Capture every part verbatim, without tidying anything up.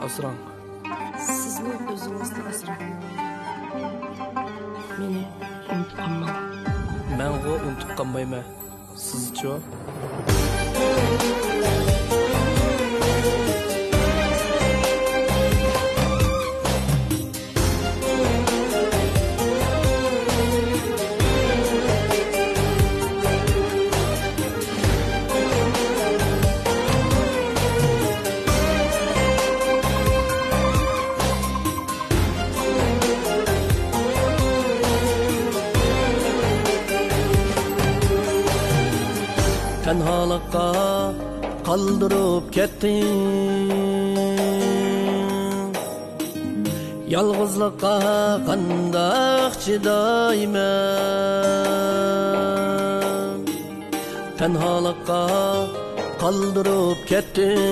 ئاسراڭ. سىزمۇ ئۆزىڭىزنى ئاسراڭ. مېنى ئۇنتۇپ قالماڭ. مەنغۇ ئۇنتۇپ قالمايمەن. سىزچۇ؟ تەنھالىققا قالدۇرۇپ كەتتىڭ. يالغۇزلۇققا قانداق چىدايمەن؟ تەنھالىققا قالدۇرۇپ كەتتىڭ.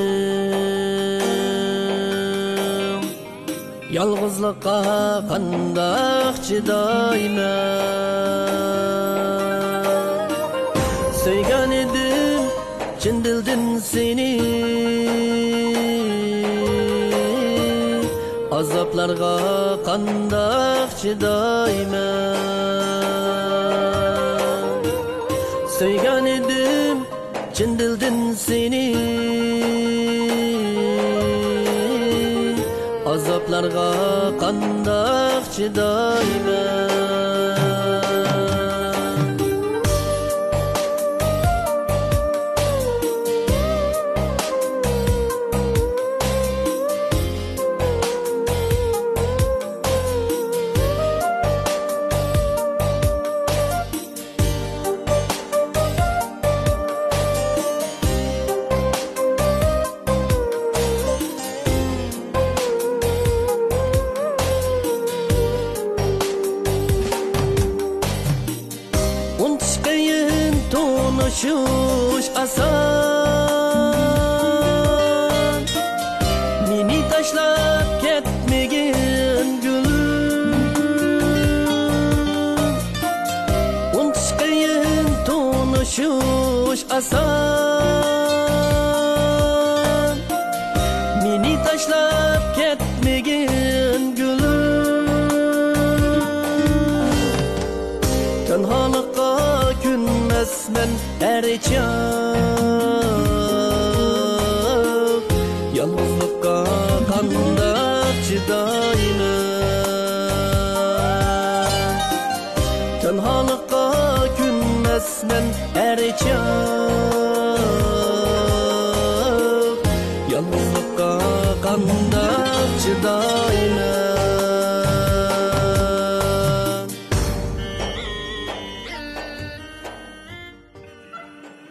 يالغۇزلۇققا قانداق چىدايمەن؟ سۆيگەن ئىدىم چىن دىلدىن سېنى، ئازابلارغا قانداق چىدايمەن؟ سۆيگەن ئىدىم چىن دىلدىن سېنى، ئازابلارغا قانداق چىدايمەن؟ ئۇنتۇش قىيىن، تونۇشۇش ئاسان. مېنى تاشلاپ كەتمىگىن، گۈلۈم. ئۇنتۇش قىيىن، تونۇشۇش ئاسان. مېنى تاشلاپ كەتمىگىن، گۈلۈم. تەنھالىققا كۆنمەسمەن ھەر چاغ. يالغۇزلۇققا قانداق چىدايمەن؟ تەنھالىققا كۆنمەسمەن ھەر چاغ. يالغۇزلۇققا قانداق چىدايمەن؟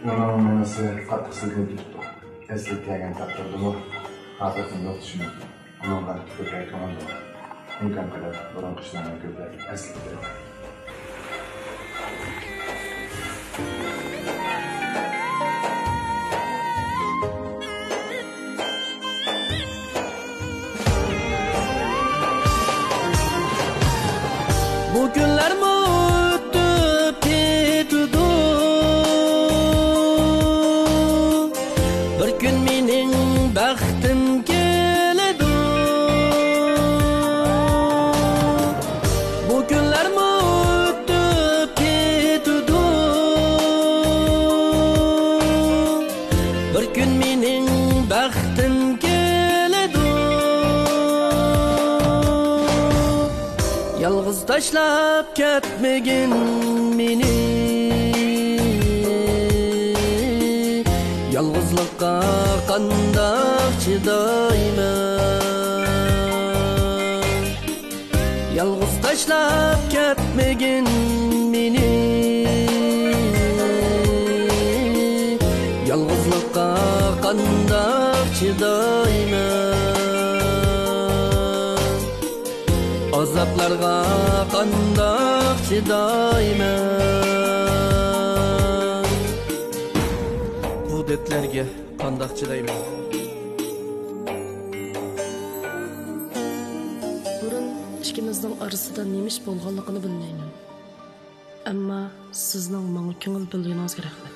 ئۇنىڭ مېڭىسى قاتتىق سىلكىنىپ كېتىپتۇ. ئەسلىگە كەلگەن تەقدىردىمۇ خاتىرىسىنى يوقىتىشى مۇمكىن. ئۇنىڭغا كۆپرەك كۆڭۈل بۆلۈڭ. ئىمكان قەدەر بۇرۇنقى ئىشلارنى كۆپرەك ئەسلىگە كېلتۈرۈڭ. بۇ كۈنلەرمۇ ئۆتۈپ كېتىدۇ. بىر كۈن مېنىڭ بەختىم كېلىدۇ. بۇ كۈنلەرمۇ ئۆتۈپ كېتىدۇ. بىر كۈن مېنىڭ بەختىم كېلىدۇ. يالغۇز تاشلاپ كەتمىگىن مېنى. يالغۇزلۇققا قانداق چىدايمەن؟ يالغۇز تاشلاپ كەتمىگىن مېنى. يالغۇزلۇققا قانداق چىدايمەن؟ ئازابلارغا قانداق چىدايمەن؟ بۇ دەردلەرگە قانداق چىدايمەن؟ بۇرۇن ئىككىمىزنىڭ ئارىسىدا نېمە ئىش بولغانلىقىنى بىلمەيمەن. ئەمما سىزنىڭ ماڭا كۆڭۈل بۆلگىنىڭىزگە رەھمەت.